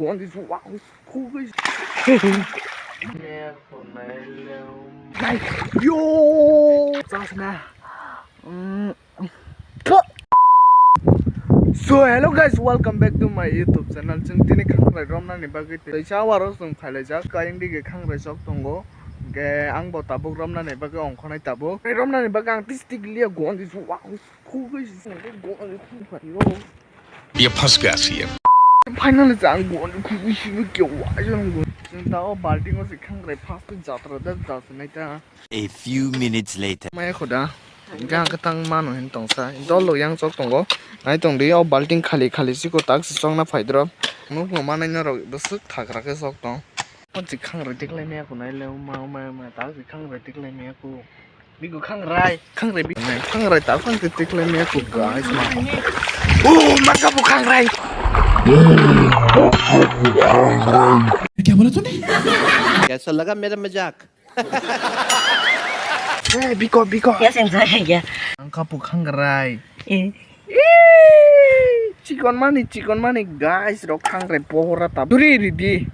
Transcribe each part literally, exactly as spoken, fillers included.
Guys, yo! Chasna. Mm. So, hello guys, welcome back to my YouTube channel. Chwng tini khangrai romnani bagwi tei chawaro chwng phailaijak. Kaiyang dige khangrai sok tongo. Ge ang bo tabuk romnani bagwi ongkhonai tabuk. Romnani bagwi ang tistik liya guandi su wa khugwi si sung guandi khugwi yo. Ye phas gaya si ye. Finally jang guandi khugwi si ke wa jang guandi. Chwng ta o balting o si khangrai first jatra da jasnai ta. A few minutes later. Maya khoda. Gang katang mano hin tongsa. Dol lo yang sok tongo. Nai tong di o balting khali khali siko tak si sokna phaidro. Nuk no manai norok bwswk thagra khe sok tong. Kon si khangrai tiklai maya kunai le ma ma ma tak si khangrai tiklai maya ku. Bigo khangrai, khangrai bi khangrai tak khangrai tiklai maya ku guys ma. Oh, maka bu khangrai. क्या बोला तूने? कैसा लगा मेरा मजाक? Eh, biko, biko. Ya sing saya ya. Ang kapu khangrai. Eh. Chikon mani, chikon mani, guys, rok khangrai pohora ta. Duri ridi.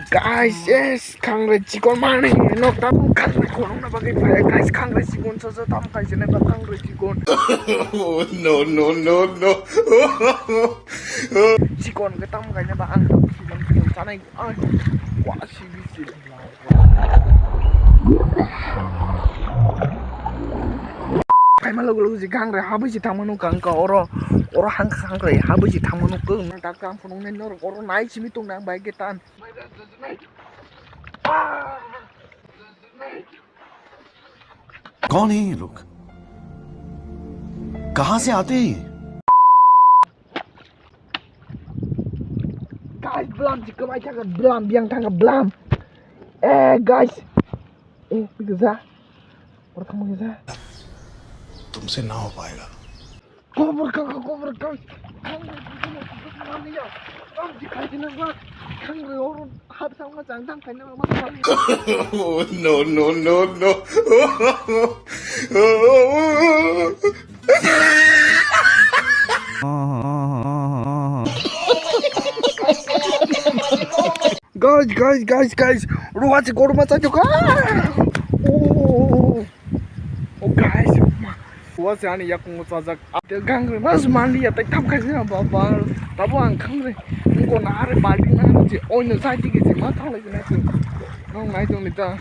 Guys, yes, khangrai chikon mani. Nok ta khangrai khonong na bagwi phai. Guys, khangrai chikon sa sa tam khai jene ba khangrai chikon. No, no, no, no. Chikon ke tam khai na ba ang tam chikon chikon chanai. Ai, wa si bi si. Kaima logo logo je gangroi habwi je thangmano kangka oro, oro hang gangroi habwi je thangmano kung. Dakka ang phunuknai norok oro nai simi tong nang bai ke tan. कौन है ये लोग? कहाँ से आते हैं ये? Guys, blam si kwmai thangkha, blam, biyang thangkha, blam. Eh, guys. Eh, bigisa. Oro thangma kisa. तुमसे ना हो पाएगा। Kobor ka, kobor ka. Blam si khai sina ba. Khangroi oro hap thangma chang thang khai na ba. No, no, no, no. Guys, guys, guys, guys. Ruwa si gorma sa chuka. Oh, oh, guys. Ruwa si ani yakung sa jak. Ate gangroi mas mandi ya tai tam khai na ba ba. Tabo ang khangroi. Ko na are balti na je. Oi no sai ti ke je ma thalai na. Nong nai tong ni ta.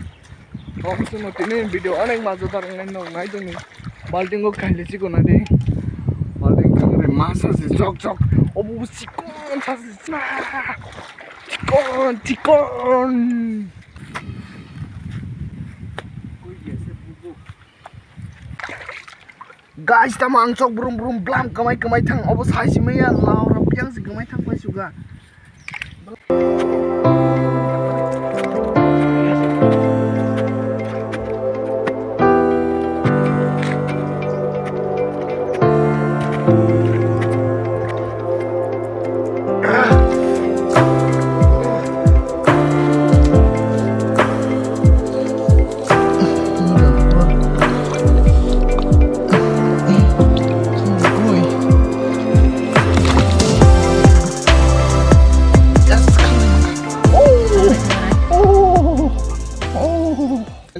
Omo chwngno tini video onek majodar wngnai nok nai tongni. Balting o kaile chikon nai di. Balting khangroi masa se jok jok. Obo chikon sa se chikon chikon. Guys, tamo ang chok brum brum blam kwmai kwmai thang, obo sai simi ya, lao rok yang si kwmai thang pai suga.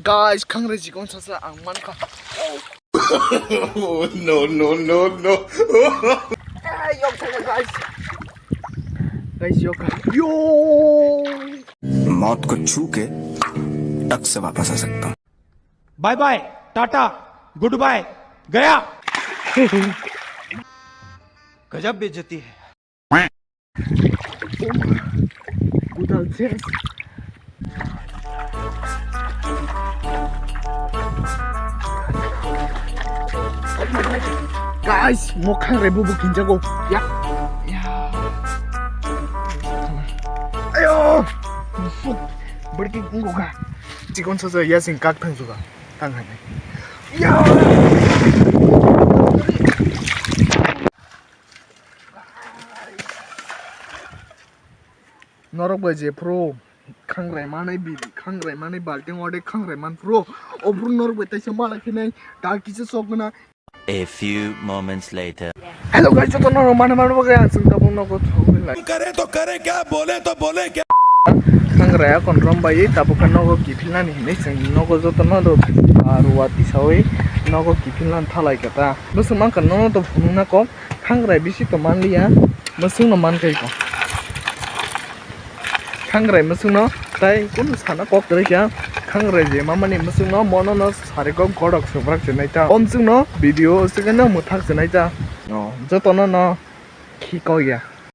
Guys, khangroi chikon sasa ang mankha. No, no, no, no. Yok thangkha, guys. Guys, yok. Yo. मौत को छू के टक से वापस आ सकता हूँ। Bye bye, tata, goodbye, गया। गजब बेइज्जती है। Gudal chest. Guys, mo khangroi bubu kinjago. Ya. Ya. Ayo. Fuck. Berki ungo ga. Chikon soso ya sing kak thang juga. Thang hai. Ya. Norok bai je phuru khangroi manai bi, khangroi manai balting ode khangroi man phuru, o phuru norok bai taisa malai khe nai ta kisa sok gana. A few moments later. Hello guys, joto no mane mane bagwi ang chwng tabuk nogo thogwi lai. करे तो करे क्या, बोले तो बोले क्या? Thangrai akon rombai tabuk khe nogo kiphilnani hinwi chwng nogo joto no do, ah, ruwa tisawi nogo kiphilnani thalai kha ta. Bwswk mankha nono to phunukna kok, thangrai bisi to manliya, bwswk no mankai kok. Thangrai mwswkno tai kunu sana kok kwrwi kha. Thangrai je mamani mwswkno mono no sari kok godok swbrak se nai ta. O mwswkno video swkeno mwthak se nai ta. O, jotono no khi kok ya.